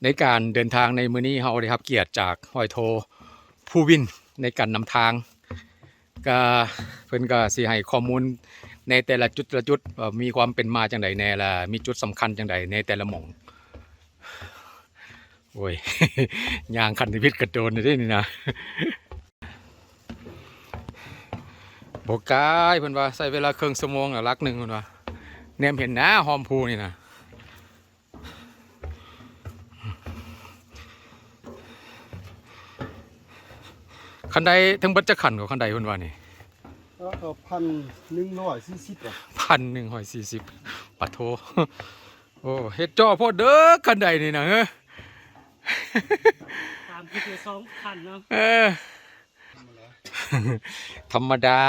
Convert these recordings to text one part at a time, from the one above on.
ໃນການເດີນທາງໃນມື້ນີ້ ເຮົາໄດ້ຮັບກຽດຈາກຮ້ອຍໂທ ພູວິນ ໃນການນຳທາງ. ກະ ເພິ່ນກະຊິໃຫ້ຂໍ້ມູນໃນແຕ່ລະຈຸດລະຈຸດ ວ່າມີຄວາມເປັນມາຈັ່ງໃດແດ່ ລະມີຈຸດສຳຄັນຈັ່ງໃດໃນແຕ່ລະໝ່ອງ. ໂອ້ຍ ຍ່າງຂັ້ນທຳອິດກະໂດນເດ້ນີ້ນະ. ບໍ່ກາຍ ເພິ່ນວ່າໃຊ້ເວລາເຄິ່ງຊົ່ວໂມງ ຫຼັກໜຶ່ງ ເພິ່ນວ່າ ແນມເຫັນນະ ຮ່ອມພູນີ້ນະ. ຂັ້ນໄດເຖິງເບິດຈັກຂັ້ນກໍ ຂັ້ນໄດເພິ່ນວ່ານີ້? ເອີ ເອີ ພັນໜຶ່ງຮ້ອຍສີ່ສິບ ພັນໜຶ່ງຮ້ອຍສີ່ສິບ ປະໂທ. ໂອ້ ເຮັດເຈາະໂພດເດີ ຂັ້ນໄດນີ້ນະ ເອີ ຕາມຄືສອງຂັ້ນເນາະ ເອີ ທຳມະດາ.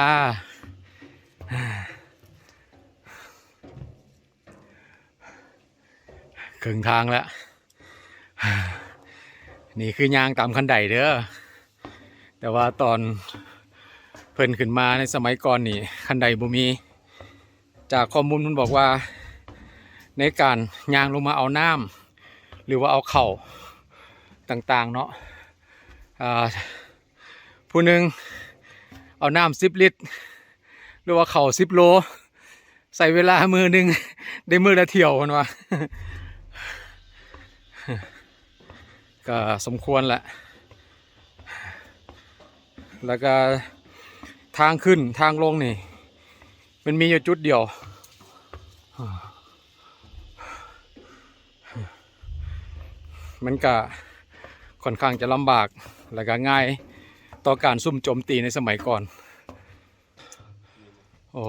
ເຄິ່ງທາງແລ້ວ ນີ້ຄືຍ່າງຕາມຂັ້ນໄດເດີ ແຕ່ວ່າຕອນເພິ່ນຂຶ້ນມາໃນສະໄໝກ່ອນນີ້ ຂັ້ນໄດບໍ່ມີ. ຈາກຂໍ້ມູນເພິ່ນບອກວ່າ ໃນການຍ່າງລົງມາເອົານ້ຳ ຫຼືວ່າເອົາເຂົ້າຕ່າງໆເນາະ ອາ ຜູ້ໜຶ່ງເອົານ້ຳສິບລິດ ຫຼືວ່າເຂົ້າສິບໂລ ໃຊ້ເວລາມື້ໜຶ່ງໄດ້ມື້ລະຖ້ຽວ ເພິ່ນວ່າ ກະສົມຄວນແຫຼະ. ແລ້ວກະທາງຂຶ້ນທາງລົງນີ້ ມັນມີຢູ່ຈຸດດຽວ ມັນກະຂ້ອນຂ້າງຈະລຳບາກ ແລ້ວກະງ່າຍຕໍ່ການຊຸ່ມໂຈມຕີໃນສະໄໝກ່ອນ. ໂອ້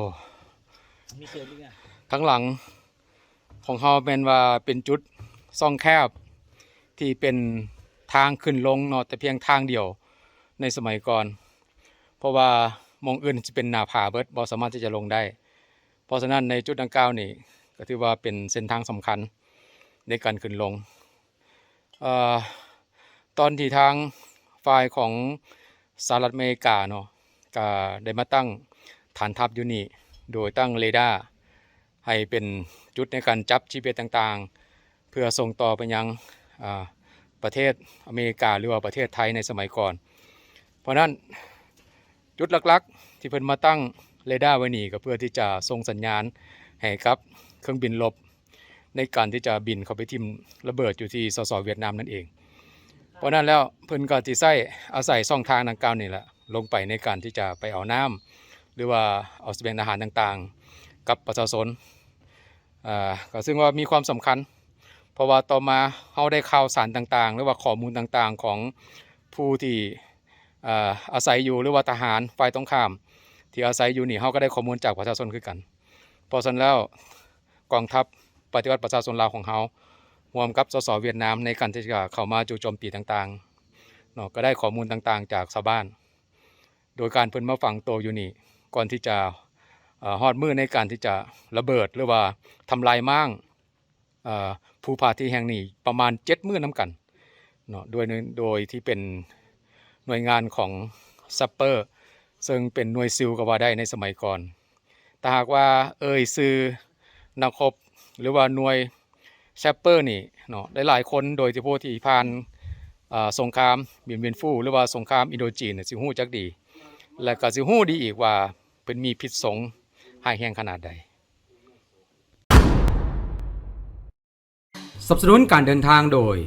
ມີເຊີນອີກອະ ທາງຫຼັງຂອງເຮົາແມ່ນວ່າເປັນຈຸດຊ່ອງແຄບ ທີ່ເປັນທາງຂຶ້ນລົງເນາະ ແຕ່ພຽງທາງດຽວໃນສະໄໝກ່ອນ ເພາະວ່າໝ່ອງອື່ນຊິເປັນໜ້າຜາເບິດ ບໍ່ສາມາດທີ່ຈະລົງໄດ້. ເພາະສະນັ້ນໃນຈຸດດັ່ງກ່າວນີ້ ກໍຖືວ່າເປັນເສັ້ນທາງສຳຄັນໃນການຂຶ້ນລົງ. ເອີ ຕອນທີ່ທາງຝ່າຍຂອງສະຫະລັດອາເມລິກາເນາະ ກະໄດ້ມາຕັ້ງຖານທັບຢູ່ນີ້ ໂດຍຕັ້ງເຣດ້າໃຫ້ເປັນຈຸດໃນການຈັບຈີພີເອັສຕ່າງໆ ເພື່ອສົ່ງຕໍ່ໄປຍັງ ອາ ປະເທດອາເມລິກາ ຫຼືວ່າປະເທດໄທໃນສະໄໝກ່ອນ. ເພາະນັ້ນ ຈຸດຫຼັກໆທີ່ເພິ່ນມາຕັ້ງເຣດ້າໄວ້ນີ້ ກໍເພື່ອທີ່ຈະສົ່ງສັນຍານໃຫ້ກັບເຄື່ອງບິນລົບ ໃນການທີ່ຈະບິນເຂົ້າໄປຖິ້ມລະເບີດຢູ່ທີ່ ສສ ຫວຽດນາມນັ້ນເອງ. ເພາະນັ້ນແລ້ວ ເພິ່ນກໍຊິໃຊ້ ອາໄສຊ່ອງທາງດັ່ງກ່າວນີ້ແຫຼະ ລົງໄປໃນການທີ່ຈະໄປເອົານ້ຳ ຫຼືວ່າເອົາສະບຽງອາຫານຕ່າງໆກັບປະຊາຊົນ. ອາ ກໍເຊິ່ງວ່າມີຄວາມສຳຄັນ ເພາະວ່າຕໍ່ມາເຮົາໄດ້ຂ່າວສານຕ່າງໆ ຫຼືວ່າຂໍ້ມູນຕ່າງໆຂອງຜູ້ທີ່ ອາ ອາໄສຢູ່ ຫຼືວ່າທະຫານຝ່າຍຕົງຂ້າມທີ່ອາໄສຢູ່ນີ້ ເຮົາກໍໄດ້ຂໍ້ມູນຈາກປະຊາຊົນຄືກັນ. ເພາະສະນັ້ນແລ້ວ ກອງທັບປະຕິວັດປະຊາຊົນລາວຂອງເຮົາ ຮ່ວມກັບ ສສ ຫວຽດນາມ ໃນການທີ່ຈະເຂົ້າມາຈູ່ໂຈມຕີຕ່າງໆເນາະ ກໍໄດ້ຂໍ້ມູນຕ່າງໆຈາກຊາວບ້ານ ໂດຍການເພິ່ນມາຝັງໂຕຢູ່ນີ້ ກ່ອນທີ່ຈະ ເອີ ຮອດມື້ໃນການທີ່ຈະລະເບີດ ຫຼືວ່າທຳລາຍມ້າງ ເອີ ພູຜາທີ່ແຫ່ງນີ້ປະມານເຈັດມື້ນຳກັນເນາະ ໂດຍ ໂດຍທີ່ເປັນໜ່ວຍງານຂອງແຊັບເປີ ເຊິ່ງເປັນໜ່ວຍຊິວກໍວ່າໄດ້ໃນສະໄໝກ່ອນ. ຖ້າຫາກວ່າເອີ່ຍຊື່ນັກຮົບ ຫຼືວ່າໜ່ວຍແຊັບເປີນີ້ເນາະ ຫຼາຍໆຄົນ ໂດຍສະເພາະທີ່ຜ່ານ ເອີ ສົງຄາມຫວິນຫວິນຟູ ຫຼືວ່າສົງຄາມອິນໂດຈີນ ຊິຮູ້ຈັກດີ ແລະ ກໍຊິຮູ້ດີອີກວ່າເພິ່ນມີພິດສົງຮ້າຍແຮງຂະໜາດໃດ. ສະໜັບສະໜູນການເດີນທາງໂດຍ